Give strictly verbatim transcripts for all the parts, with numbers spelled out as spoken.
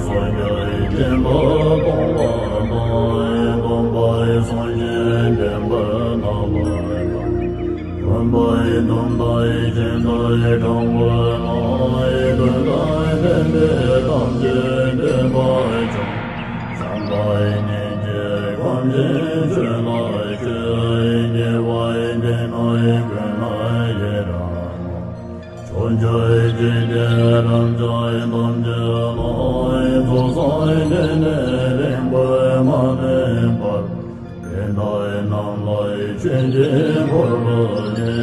སངས་རྒྱས་བསྟན་པ་སྟོང་པ་དང་། སྟོང་པའི་སངས་རྒྱས་བསྟན་པ་རྣམ་པར་དག། སྟོང་པའི་དོན་དག་ཡིད་བཞིན་དུ་དྲང་བོར་སྣང་། ཀུན་ཏུ་བསྟན་པའི་དམ་ཆོས་བསྟན་པ་འཆང་། བྱམས་པ་སྙིང་རྗེ་ཁམས་བཞིན་ཆོས་ལ་སྤྱོད། དགེ་བ་འདི་ནི་ཀུན་ལ་ཡི་རང་ངོ་། ཕྱོགས་བཅུའི་འཇིག་རྟེན་རབ་འབྱམས་ཐམས་ཅད་ལ། ཚོགས་བསགས་བསྐྱེད་ནས་རིང་པོར་མ་ནུས་པར། དེ་དག་རྣམས་ལ་ཆོས་ཀྱི་འཁོར་ལོ་བརྒྱན།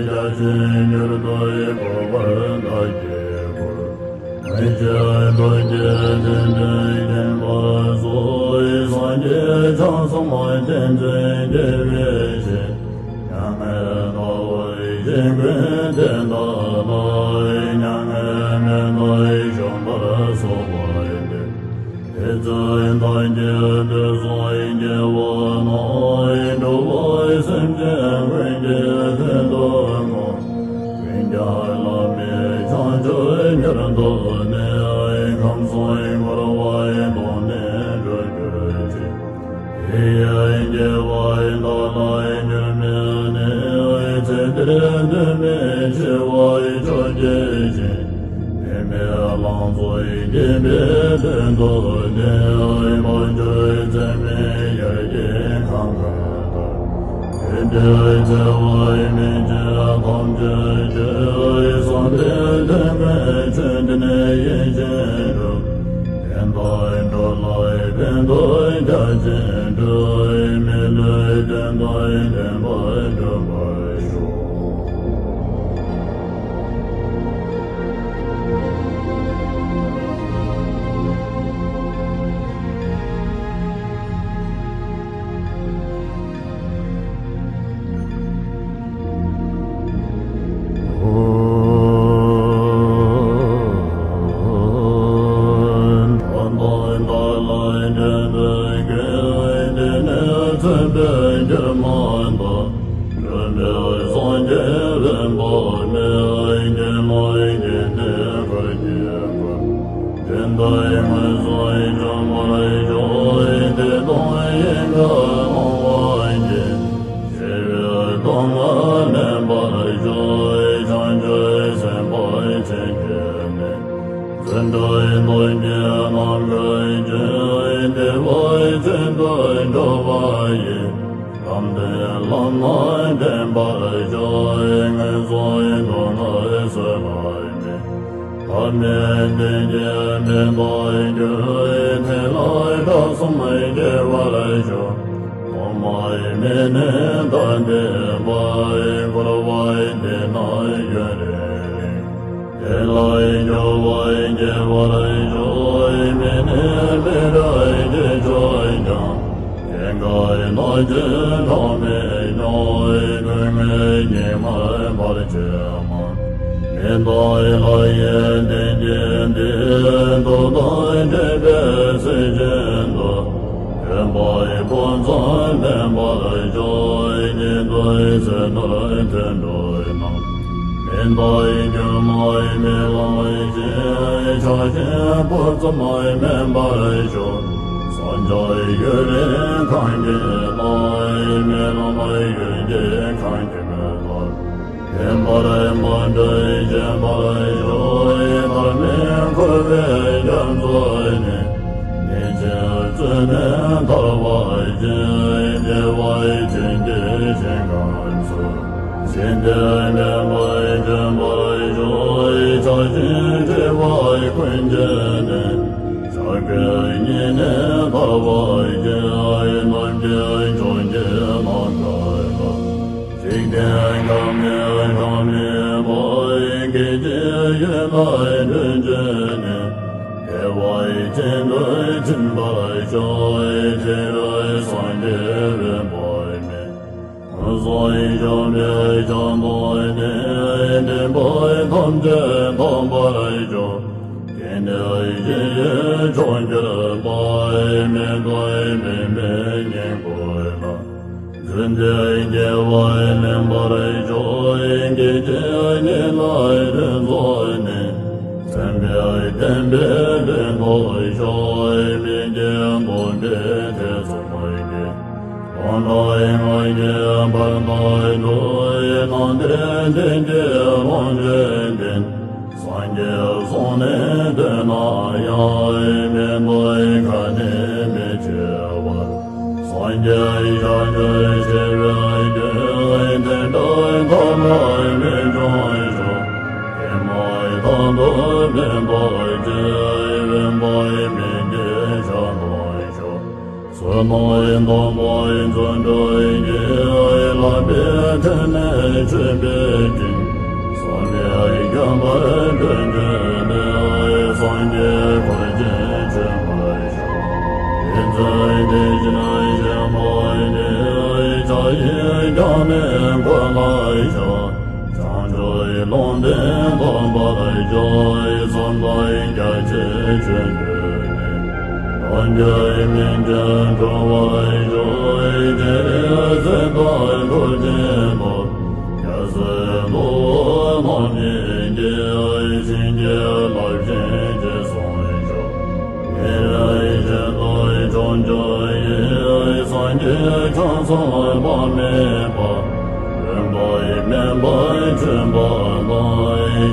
རྒྱ་ཆེན་མྱུར་དུ་འགྲུབ་པར་བདག་གིས་བསྐུལ། མི་ཕྱེད་རྡོ་རྗེ་ཐེག་མཆོག་མཁྱེན་པ་སོགས། སངས་རྒྱས་བྱང་སེམས་ཏིང་འཛིན་རྒྱལ་བའི་ཞིང་། མྱ་ངན་ལྟ་བུའི་ཞིང་ཀུན་དེ་དག་ལ། མྱ་ངན་མེད་པར་བཞུགས་པར་གསོལ་བ་འདེབས། དེ་ཚེ་བདག་གིས་དུས་གསུམ་དགེ་བ་རྣམས། འགྲོ་བའི་སེམས་ཅན་ཀུན་གྱི་དོན་དུ་བསྔོ། ཀུན་ཀྱང་བླ་མེད་བྱང་ཆུབ་མྱུར་ཐོབ་ནས། ཁམས་གསུམ་འཁོར་བའི་དོན་ནི་འགྲུབ་གྱུར་ཅིག། དེ་ཡི་དགེ་བ་བདག་ལ་འགྱུར་མེད་ནས། ཚེ་འདིར་འདོད་མི་ཆེ་བ་མཆོག་བགྱིད་ཅིང་། འདོད་མེད་ལང་ཚོའི་སྐྱེ་བོའི་དོན་དུ་བསྟན། མ་གྱུར་ཚད་མེད་ཡར་གྱི་གངྒཱའི་མཐར། དེ་འདྲའི་བརྩེ་བའི་སྨིན་བྱེད་ཐམས་ཅད་ཀྱིས། བསམ་པའི་དོན་ཀུན་ཆོས་འདི་ནི་ཡིད་བཞིན་འགྲུབ། དེ་དག་འགྲོ་ལ་ཕན་ཐོགས་རྒྱ་ཆེན་འགྲུབ། མི་ལུས་དོན་དང་ལྡན་པར་འགྲུབ་པར་ཤོག། དེ་ལྟར་ངན་སོང་བྱང་བར་ཤོག། བདེ་སྟོང་ཡིད་འགའ་ལོང་བར་གྱིས། ཞི་བའི་སྡུག་བསྔལ་མེད་པར་ཤོག། བྱང་ཆུབ་སེམས་དཔའ་ཆེན་བརྒྱད་ནི། བརྩོན་འགྲུས་སྟོབས་ཀྱིས་ནམ་མཁའ་འཇིག། བདེ་བ་ཅན་དུ་འགྲོ་བ་ཡི། དམ་པའི་ལམ་སྣ་འདྲེན་པར་ཤོག། ངན་སོང་སྡུག་བསྔལ་བཟོད་པ་མེད། ཐ་མལ་གཏི་མུག་མེད་པར་གྱུར། དེ་ལ་དགྲ་གསུམ་སྐྱེ་བར་ཤོག། ཐོག་མའི་མི་ནི་ད་འདས་པ། འཁོར་བའི་དེ་ན་ཡུན་རིང་རིང་། དེ་ལ་སྐྱོ་བ་སྐྱེ་བར་ཤོག། མི་ནི་མི་རབས་ཀྱི་མཆོག་ཀྱང་། སྐྱེ་རྒ་ན་འཆི་གྲངས་མེད་མྱོང་། སྡུག་བསྔལ་སྙིགས་མར་བར་ཆད་མང་། མི་འདའ་ལྷ་ཡི་གཏན་བརྒྱད་འདི། འདུག་དང་འདྲེས་པའི་ཚུལ་བཞིན་དུ། ཡོད་པའི་ཕུན་སུམ་ལྡན་པར་ཤོག། ཉན་ཐོས་སྲས་དར་དུད་འགྲོ་རྣམས། མི་འདའ་སྒྱུ་མའི་རྨི་ལམ་བཞིན། ཆགས་ཞེན་སྤུ་ཙམ་མེད་པར་ཤོག། སངས་རྒྱས་ཡུན་རིང་གང་གི་ལ། རྨི་ལམ་ཡུན་གྱིས་གང་གི་མི་ལ། བདེན་པར་མ་གྲོལ་ཞེན་པར་ཤོག། མཐར་མི་འཁོར་བའི་རྒྱ་མཚོ་ནས། ཉེས་ཆད་བཙོན་ནས་ཐར་བར་བྱེད། བདེ་བ་ཅན་གྱི་ཞིང་ཁམས་སུ། ཞི་བདེ་མེད་པར་འདྲེན་པར་ཤོག། ཆགས་ཞེན་སྒྲིབ་པ་ཀུན་གྱིས་ནི། ཆགས་པའི་གཉེན་ནས་ཐར་བར་བྱེད། ནམ་མཁའི་ཕྱོགས་ཀྱི་ནམ་མཁའ་ལ། འཇིག་རྟེན་ཁམས་ནས་ཁམས་མེད་པར། སྐད་ཅིག་ཡུད་ལ་གྲོལ་བྱེད་ནས། བདེ་བ་ཅན་དུ་ཕྱིན་པར་ཤོག། དེ་རུ་སངས་རྒྱས་དབེན་པ་མེད། ངན་སོང་གཞོམ་པའི་ཞིང་དུ་གནས། འདྲེན་པ་ཐམས་ཅད་ཐོབ་པར་ཤོག། དེ་ནས་ཞི་བའི་མཆོག་གྱུར་པ། མི་ལྡོག་མི་མེད་ཉིད་ཀུན་ལ། རྫུན་སྡིག་དགེ་བ་ལེན་པར་ཤོག། སྐད་ཅིག་ཉིད་ལ་དོན་རྫོགས་ནས། བསྟན་པའི་བསྟན་པའི་དོན་དུ་གཤེགས། མི་སྐྱེ་དོན་དུ་ཐེ་ཚོམ་མེད། དོན་དུ་ང་རྒྱལ་བར་དུ་འགྲོ། ནང་དེ་དེ་དེ་ལོངས་སྤྱོད་ལྡན། སངས་རྒྱས་གསུང་ནི་ཐོས་ན་ཡང་། མི་འདོད་ཁ་ནི་མི་བྱེད་པར། སངས་རྒྱས་ཞལ་བྱོན་ཞི་བའི་དུས། དེ་འདྲ་ཐོབ་པར་མི་འབྱུང་ཞིང་། ཐེག་དམན་དང་དུ་མིན་པར་བྱེད། དབེན་པར་མི་སྐྱེ་ཤ་དང་ཤ། བསོད་ནམས་དམ་པའི་བརྩོན་འགྲུས་ཀྱིས། ལག་པའི་ཐད་ནས་མཆོད་པའི་སྤྲིན། བསམ་པས་བརྒྱན་པར་མགྲོན་གྱུར་ནས། སངས་རྒྱས་འཁོར་བཅས་མཆོད་པར་བཤམས། དེ་ཚེ་དེ་བཞིན་གཤེགས་པ་ནི། ཕྱག་གཡས་བརྐྱང་ནས་འཁོར་ལ་ཕྱག་བྱང་ཕྱོགས་ཀྱི་ལུང་བསྟན་སྟོན་པར་ཤོག། བསམ་པ་རྒྱ་ཆེར་ཆོས་སྟོན་ནས། ལམ་གྱི་མིང་ཅན་སྒྲོག་པར་ཤོག། སྤྱན་རས་གཟིགས་དང་ཐུགས་རྗེ་ཐོབ། རྒྱལ་སྲས་ཐུབ་པ་རྣམས་ཀྱིས་བསྐྱངས། བྱིན་གྱིས་བརླབ་ཅིང་རྗེས་སུ་བྱ། ཉེ་རིང་ཞི་དུལ་ཕྱོགས་བཅུ་ཡི། སངས་རྒྱས་ཆོས་སུ་བག་མེད་པ། སྟོན་པ་ཡི་མེ་འབར་ཆོས་འབར་དང་།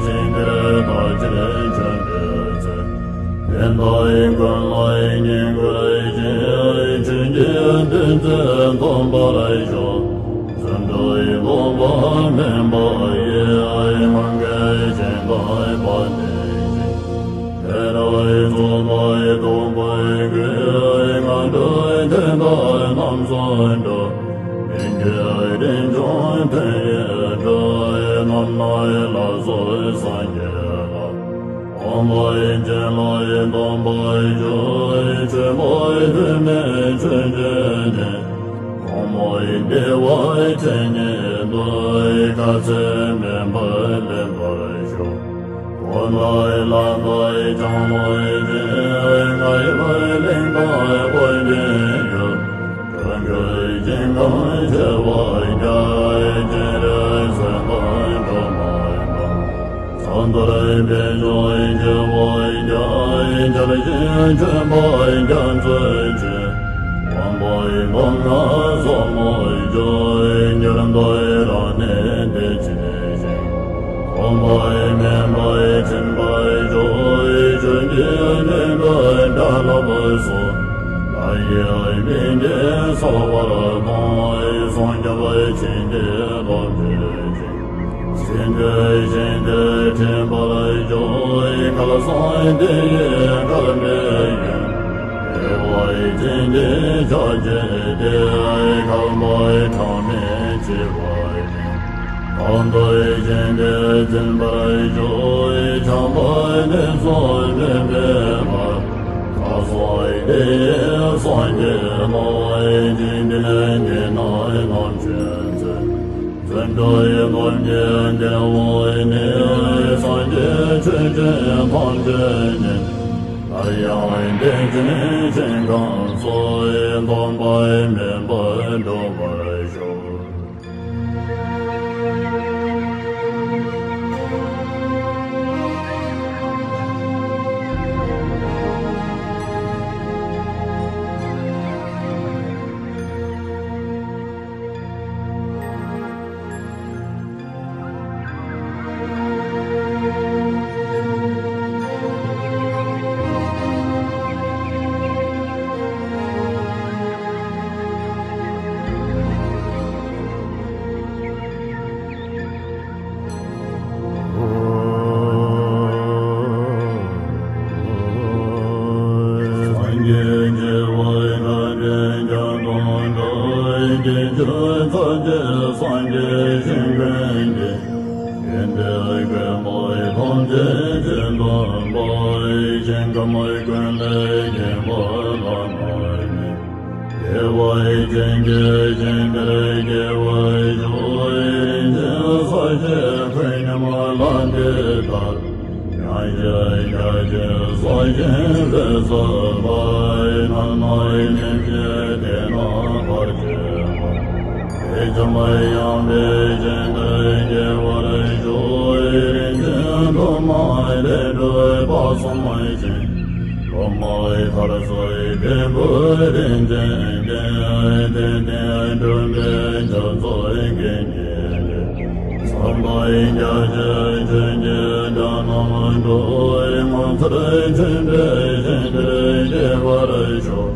ཞིང་དེར་བདག་ཅག་བྱོན་པའི་ཚེ། དེ་དག་ཀུན་ལ་བསྙེན་བཀུར་ཞིང་། ཆོས་ཀྱི་ཐུགས་བརྩེ་འདོམས་པར་ཤོག། བརྩོན་འགྲུས་ལོག་པ་མིན་པ་ཡིས། སྔོན་གྱི་ཞིང་དང་བར་ནས་ཞིང་། དེ་ལ་རྫོགས་པའི་སྟོན་པའི་སྐུ། སྔ་དྲོ་དེ་དག་རྣམས་སུ་འགྲོ། མི་འགྱུར་རིན་འབྱུང་དོན་ཡོད་གྲོལ། རྣམ་སྣང་ལ་སོགས་སངས་རྒྱས་ལ། དབང་པོ་ཡི་རྒྱུད་ལ་ཡི་སྟོན་པར་ཤོག། ཆོས་པོ་ཐོགས་མེད་ཆོས་སྤྱོད་ནས། གོང་མའི་བདེ་བ་ཇི་སྙེད་དུ། དཀའ་ཚེགས་མེད་པར་ལེན་པར་ཤོག། གོ་ནའི་ལ་དྭགས་ལྕང་ལོ་ཅན། རྔ་ཡབ་གླིང་དང་ཀོས་ཀྱི་ཡུལ། ཀུན་གྱི་ཞིང་ཁམས་ཆེ་བ་བརྒྱ། སྤྱན་རས་གཟིགས་དང་འགྲོ་མ་ཡིན་པ། ས་མཐར་འཕེལ་འགྱུར་བྱེ་བ་བརྒྱ། རྒྱལ་ཆེན་ཆོས་འཕགས་རྒྱ་མཚོའི་ཆུ། དབང་པོའི་སྒོ་ལྔ་སོར་མོས་སྒྱུར། འགྱུར་མདོའི་རང་གནས་བདེ་ཆེན་ཞིང་། སྟོན་པ་མིན་པ་ཕྱིན་པར་ཤོག། ཆོས་ཀྱི་སྙིང་པོ་སྒྲ་བསླབ་སོགས། ལྷ་ཡི་མིང་གིས་གསོལ་བ་གཏོང་། སྲུང་སྐྱོབ་བྱིན་གྱིས་རློབ་བྱེད་ཅིང་། སྲིད་མཐའི་ཞིང་དེར་འཁྲིད་པར་ཤོག། སྐལ་བཟང་དེ་ཡི་སྐལ་མེད་ཡོན། དགེ་བའི་བྱིན་གྱིས་ཕྱག་བགྱིས་ཏེ། སྐལ་པ་གྲངས་མེད་མཆིས་པ་ཡིས། དམ་པའི་ཞིང་དེར་འཛིན་པར་ཤོག། བྱམས་པ་ནི་སོགས་མི་འབད་པར། ཁ་སང་དེ་ཡི་སངས་རྒྱས་ལ། འཇིག་རྟེན་གྱི་ནང་ནམ་བྱོན་ཚེ། བརྩོན་འགྲུས་སྟོབས་ཀྱིས་བདེ་བ་ནི། སངས་རྒྱས་ཆོས་ཀྱི་ཐམས་ཅད་ཉིད། སླར་ཡང་བདེ་ཆེན་ཞིང་ཁམས་སུ། སྟོང་པ་མེད་པར་འགྲུབ་པར་ཤོག། སངས་རྒྱས་བྱེ་བ་ཡི་གྲངས་ཀྱང་དང་འདྲ། སྐྱེ་འཆི་ཚར་གཅོད་སངས་རྒྱས་ཞིང་ཀུན་གྱི། ཡོན་ཏན་ཀུན་ལ་ཐམས་ཅད་ཆེད་སྟོན་པ། ཞིང་ཁམས་ཀུན་ལས་བརྒྱན་པ་བླ་ན་མེད། བདེ་བ་ཅན་གྱི་ཞིང་དེར་སྐྱེ་བར་ཤོག། རིན་ཆེན་གསོལ་ཞིང་ཁོད་སྙོམས་ལ་འདི་ལྟར། མྱང་ཞིང་རྒྱ་ཆེར་གསོལ་ཞིང་འདི་གསོལ་བ། རྣམ་སྣང་ཉིད་ཀྱི་དེ་ན་བར་ཆད་པ། དེ་ཙམ་ཡངས་པའི་ཞིང་དེར་སྐྱེ་བར་ཤོག། རིན་ཆེན་ཐོག་མ་ལས་གྲུབ་ སོང་ཞིང་། སློབ་མ་མཐར་སོན་འབྲས་བུ་རིན་ཆེན་ལྡན། དེ་ནས་འགྲོ་བའི་ཕྱག་རྫོགས་དགེ་བསྙེན་ལས། བསམ་པ་རྒྱ་ཆེ་ཆོས་ཀྱི་སྒྲ་རྣམས་སྒྲོག་ངོ་མཚར་ཆེན་པོའི་ཞིང་དེར་སྐྱེ་བར་ཤོག་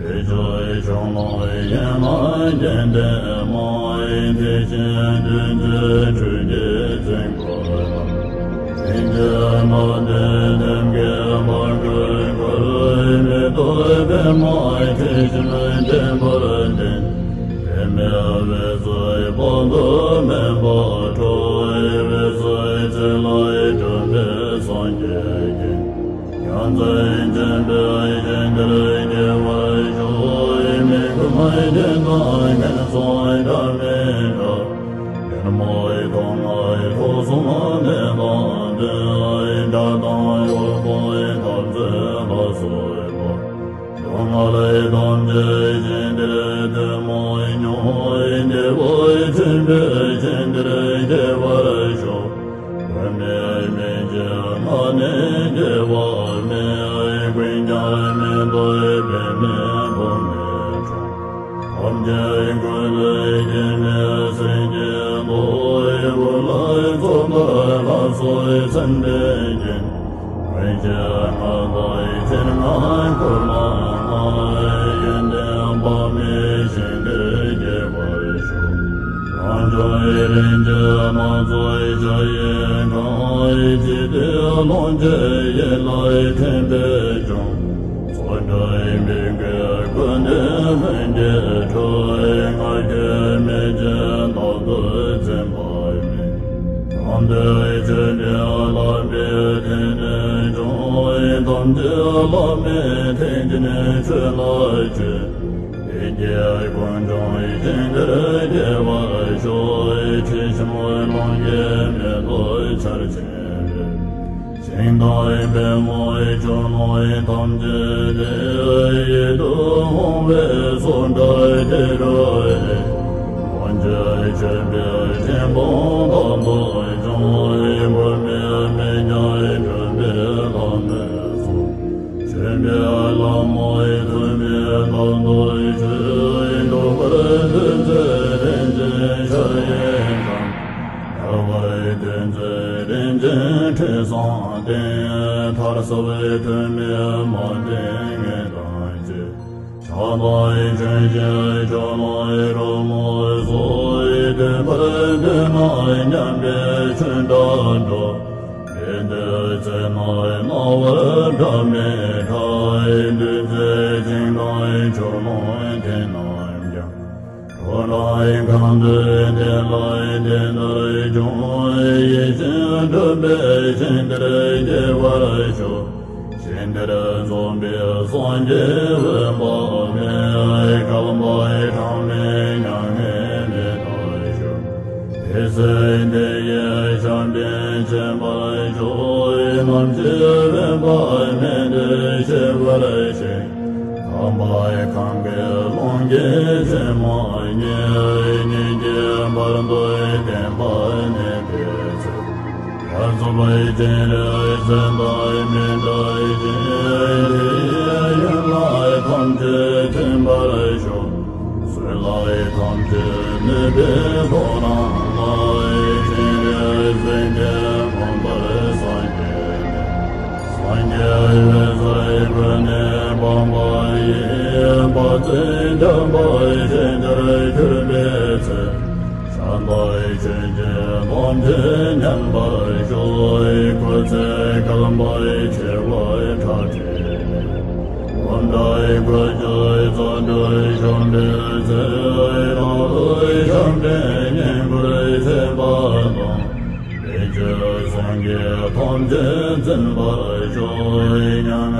ཕྱོགས་བཅུའི་ཕྱོགས་རྣམས་ཡན་ལག་བརྒྱད་ལྡན་མ། དེ་བཞིན་བདུད་རྩིའི་ཁྲུས་ཀྱི་རྫིང་བུ་ལ། སེང་གེ་མ་བདུན་ལྡེམ་གྱི་འབར་ཁུང་ཁུར། མེ་ཏོག་པདྨ་དྲི་ཞིམ་བརྟེན་པར་ལྡན། དེ་མེད་འོད་ཟེར་དཔག་ཏུ་མེད་པ་སྤྲོ། འོད་ཟེར་ཚེ་ལས་བསྒྲལ་བའི་སངས་རྒྱས་ཀྱི། ཡང་རྩེ་ཆེན་པོའི་ཞིང་དེར་སྐྱེ་བར་ཤོག་མི་ཁོམ་རྒྱན་དང་ངན་སོང་སྒྲ་མི་སྒྲོག་ཉོན་མོངས་སྡུག་བསྔལ་དུག་གསུམ་ནད་དང་ལྡན། དགྲ་དང་གཡོག་པོའི་འཐབ་རྩོད་ལ་སོགས་པ། སྡུག་བསྔལ་ཐམས་ཅད་ཞིང་དེར་ཐུན་མོང་མྱོང་། སྐྱེ་བ་ཆེན་པོའི་ཞིང་དེར་སྐྱེ་བར་ཤོག་མགོན་མེད་མི་བརྗེད་ངག་ནི་སྐྱེ་བ་མེད། ཀུན་ཀྱང་མི་སྡོད་པའི་མི་ཁོམ་མི་གྲོང་། ཐམས་ཅད་ཀུན་ཏུ་སྐྱེ་མེད་སེང་གེའི་མདོག །དབུ་ལ་ཚོམ་བུ་ལ་སོགས་མཚན་དཔེས་བརྒྱན། མངོན་ཤེས་ལྔ་དང་སྤྱན་ལྔ་འཁོར་ལྔ་ལྔ། ཡོན་ཏན་དཔག་མེད་ཞིང་དེར་སྐྱེ་བར་ཤོག །རང་བྱུང་རིན་ཆེན་སྣ་ཚོགས་ཞལ་གྱིས་བཀང་། ཅི་སྟེ་ཀློང་ཆེན་ཡིད་ལ་ཐིམ་པས་སྐྱོང་། ཚོགས་དྲུག་མི་མགོའི་ཀུན་ནས་ལྷུན་གྱིས་གྲུབ། ངག་གི་མེ་ལྕེ་རྣམས་སུ་འཛིན་པ་མེད། དམ་པའི་ཆོས་འདི་བླ་མའི་ཐུགས་ནས་བྱུང་། ཐམས་ཅད་བླ་མའི་ཐུགས་ཀྱི་ཆོས་ལ་སྤྱོད། དེ་སྐད་ཀུན་འབྱུང་ཞིང་དེར་སྐྱེ་བར་ཤོག །དྲི་ཞིམ་ཀློང་གི་མེ་ཏོག་ཆར་ཆེན་པོས། ཞིང་དང་པདྨོའི་ཕྱོགས་རྣམས་ཐམས་ཅད་དེ། ཡིད་དུ་འོང་བའི་སོགས་སྒྲ་དྲི་རོ་ཡིས། ཀུན་གྱི་མཆོད་པའི་ཆེན་པོ་དག་ཏུ་སྦྱོང་། མགོན་མེད་མི་ཉག་སྒྲོན་པའི་ལྷ་མོའི་ཚོགས། མཆོད་པའི་ལྷ་མོ་ཡི་ཐུགས་ནི་དམ་དུ་ཆུད། འགྲོ་བར་འདུད་མཛད་རིན་ཆེན་ཞལ་ཡིན་ཀྱང་། ཉེ་བར་འདུད་མཛད་རིན་ཆེན་ཁྲི་བཟང་བསྟན། མཐར་སོན་པའི་ཐུགས་ནི་མ་བསྟན་ངན་དང་བཅས། ཕྱག་དང་ཆོས་ཀྱི་ཕྱག་ལ་རོལ་མོ་སོགས། བསྟོད་པར་འདོད་ན་མཉམ་པའི་ཆོས་སྒྲ་སྒྲོགས། དེ་འདོད་ཚེ་ན་རྣ་བར་སྒྲ་མི་གྲག་འདུད་རྩེ་ཅིང་དང་ཕྱོགས་ལྷུང་དེ་རྣམས་ཀྱང་། འགྲོ་རང་གང་འདུལ་དེ་ལ་དེ་ལྟར་འབྱུང་། ཡིད་བཞིན་སྒྲུབ་པའི་ཞིང་དེར་སྐྱེ་བར་ཤོག །ཞིང་དེར་འཛོམས་པའི་སངས་རྒྱས་འོད་དཔག་མེད། བསྐལ་པ་གྲངས་མེད་མྱ་ངན་འདས་པར་ཤོག །དེ་སྲིད་དེ་ཡི་ཞབས་འདྲེན་བྱེད་པར་ཤོག །རྣམ་ཤེས་དབེན་པ་མེད་དུ་ཤེས་པར་བྱེད། ཁམས་པ་ཁམས་ཀྱི་ཀློང་གི་མཚན་མ་རྙེད། སྙིང་རྗེ་བར་དོའི་བསྟན་པ་གནས་པའི་ཚེ། བར་གསུམ་པའི་སྤྱན་རས་གཟིགས་དང་མི་འབྲལ་ཞིང་། དེ་ཡི་ཡན་ལག་ཐམས་ཅད་མཐུན་པར་ཤོག །སྲོད་ལ་ཐམས་ཅད་ནུས་པའི་ཐོ་རངས་ལ། སྤྱན་རས་གཟིགས་དེ་མངོན་པར་སངས་རྒྱས་ནས། སངས་རྒྱས་འོད་ཟེར་ཀུན་ནས་འབར་བ་ཡིས། དཔག་ཚད་འཇམ་དཔལ་ཞིང་དེར་གྱུར་པའི་ཚེ། ཕྱག་དང་ཆོས་ཀྱི་དམ་ཚིག་ཉམས་པར་ཤོག །སྐུ་ཚེ་བསྐལ་པ་བྱེ་བ་ཁྲག་ཁྲིག་ལས། ལམ་འབྲས་བཀོད་རྒྱུད་རྩ་བྲལ་བྱོན་པའི་ཚེ། རང་ལུས་ཞབས་འདྲེན་བསྙེན་བཀུར་བྱེད་པ་དང་། དེ་ཕྱིར་སངས་རྒྱས་ཐམས་ཅད་འཛིན་པར་ཤོག །མྱ་ངན་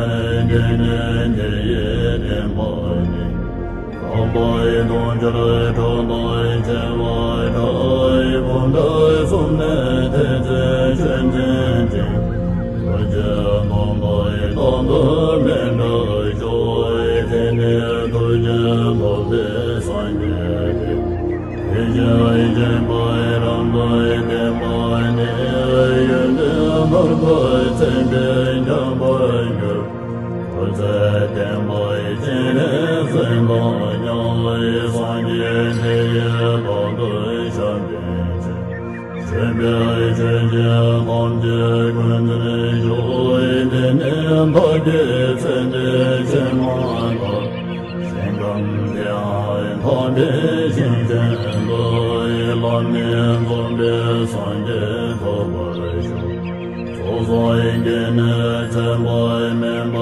འདས་ནས་དེ་ཡི་བདེན་པ་ནི། ཁམས་པའི་དུང་ཕྱུར་ཁྲག་དང་བཅས་པ་ཕྲ། ཡི་བུམ་པ་གསུམ་ནས་ཐོན་ཚེ་ཆོས་འཛིན་ཅིང་། ཐུགས་རྗེ་དམ་པའི་དོན་དུ་མི་འབྲལ་ཤོག །དེ་ནས་ཐུགས་རྗེ་ཐོབ་པའི་སངས་རྒྱས་ཏེ། དེ་བཞིན་ སྦྱིན་པའི་རང་གི་བསྟན་པ་ནི། ཡོན་ཏན་ཐར་པའི་མཚན་བརྒྱད་ཀྱང་བར་འགྱུར། ཐུགས་བརྩེ་ལྡན་པའི་སྤྱན་རས་གཟིགས་དང་མཉམ། སངས་རྒྱས་འདི་ཡི་བར་དུ་ཞབས་འདེགས་མཛད། མཁྱེན་པའི་ཆོས་ཀྱི་ཐམས་ཅད་ཀུན་འཛིན་ཤོག། དེ་ནས་བདག་གིས་ཚེ་འདིའི་ཕྱིར་མ་ཐག་ཞིང་ཁམས་དེ་ཡང་ཐོབ་པའི་ཞིང་ཆེན་དུ། བླ་ན་མེད་པའི་སངས་རྒྱས་ཐོབ་པར་ཤོག། ཚོགས་བསགས་བགེགས་ནི་ཚེ་འཕོས་མིན་པ་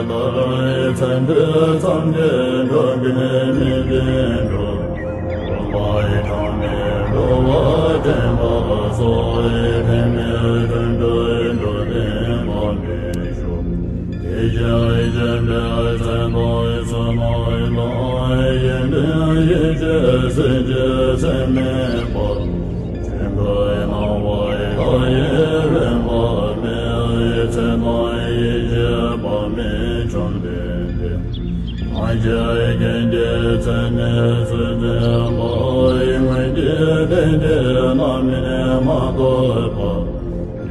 ལྟར། ཚེ་འདི་ཐམས་ཅད་འགྲོ་ཀུན་མི་མཐུན་འགྲོ། སྒོམ་པའི་གྲངས་མེད་འགྲོ་བ་འདྲེན་པ་སོགས། ཕན་མེད་དུད་འགྲོའི་འགྲོ་དོན་ལ་མི་ཞུགས། དེ་བཞིན་གཤེགས་པའི་མཚན་དང་བསོད་ནམས་དང་། ཡོན་ཏན་ཡེ་ཤེས་སྲས་ཀྱི་ཚད་མེད་པ། ཆོས་སྐུ་སྣང་བ་མཐའ་ཡས་དབེན་པ་མེད། ཚེ་དང་ཡེ་ཤེས་དཔག་མེད་བཅོམ་ལྡན་འདས། སངས་རྒྱས་མཁྱེན་བརྩེ་ནུས་གསུམ་ལྡན་པ། མངོན་གྱི་སྟེང་གི་རྣམ་སྨིན་མ་ཐོབ་པ།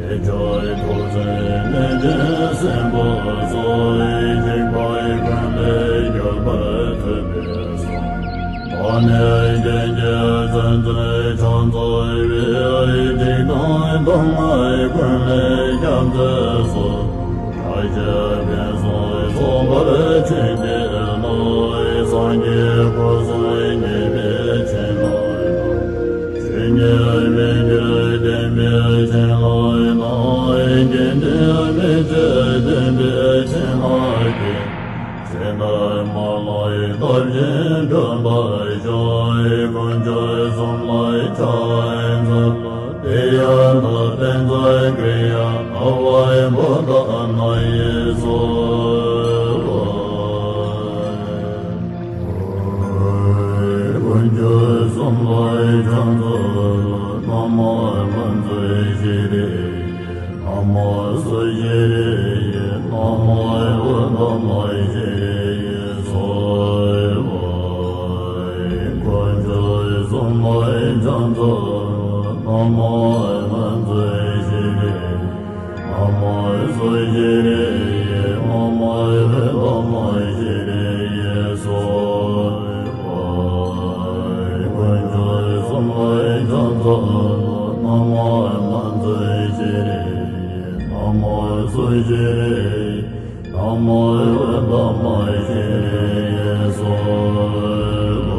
དལ་འབྱོར་ཐོབ་ཚད་ནད་ཀྱི་སྲིན་པོ་སོགས། འཇིགས་པའི་ཀུན་ལས་སྐྱོབ་པར་ཐུབ་པས་སོ། བདག་ནི་རྒྱལ་གྱི་བཙན་འཛུལ་ཕྱག་འཚལ་བས། འཇིགས་དང་སྡུག་བསྔལ་ཀུན་ལས་སྐྱོབ་མཛད་སོ། བདག་གི་ཕུན་སུམ་ཚོགས་པར་ཁྲིད་པའི་ནོར། སངས་རྒྱས་སྐུ་གསུམ་བརྙེས་པའི་བྱིན་རླབས་དང་། ཆོས་ཉིད་མི་འགྱུར་བདེན་པའི་བྱིན་རླབས་དང་། དགེ་འདུན་མི་ཕྱེད་བདེན་པའི་བྱིན་རླབས་ཀྱིས། ཇི་ལྟར་མ་ལགས་ཡི་ཐབས་བཞིན་འགྲུབ་པར་ཤོག། དཀོན་མཆོག་གསུམ་ལ་ཕྱག་འཚལ་ལོ། ཏདྱ་ཐཱ། པཉྩ་ཀྲི་ཡ་ཨ་ཝ་ཡེ་བོ་དྷ་ན་ཡེ་སྭཱ་ཧཱ། དཀོན་མཆོག་གསུམ་ལ་ཕྱག་འཚལ་ལོ། ན་མོ་ཕུན་ཚོགས་ཤྲཱི་ཡེ། ན་མོ་སྭ་ཤྲཱི་ཡེ། ན་མོ་ཨུཏྟ་མ་ཤྲཱི་ཡེ་སྭཱ་ཧཱ། དཀོན་མཆོག་གསུམ་ལ་ཕྱག་འཚལ་ལོ། ན་མོ་ཕུན་ཚོགས་ཤྲཱི་ཡེ། ན་མོ་སྭ་ཤྲཱི་ཡེ། ན་མོ་ཨུཏྟ་མ་ཤྲཱི་ཡེ་སྭཱ་ཧཱ། དཀོན་མཆོག་གསུམ་ལ་ཕྱག་འཚལ་ལོ། ན་མོ་ཕུན་ཚོགས་ཤྲཱི་ཡེ། ན་མོ་སྭ་ཤྲཱི་ཡེ། ན་མོ་ཨུཏྟ་མ་ཤྲཱི་ཡེ་སྭཱ་ཧཱ།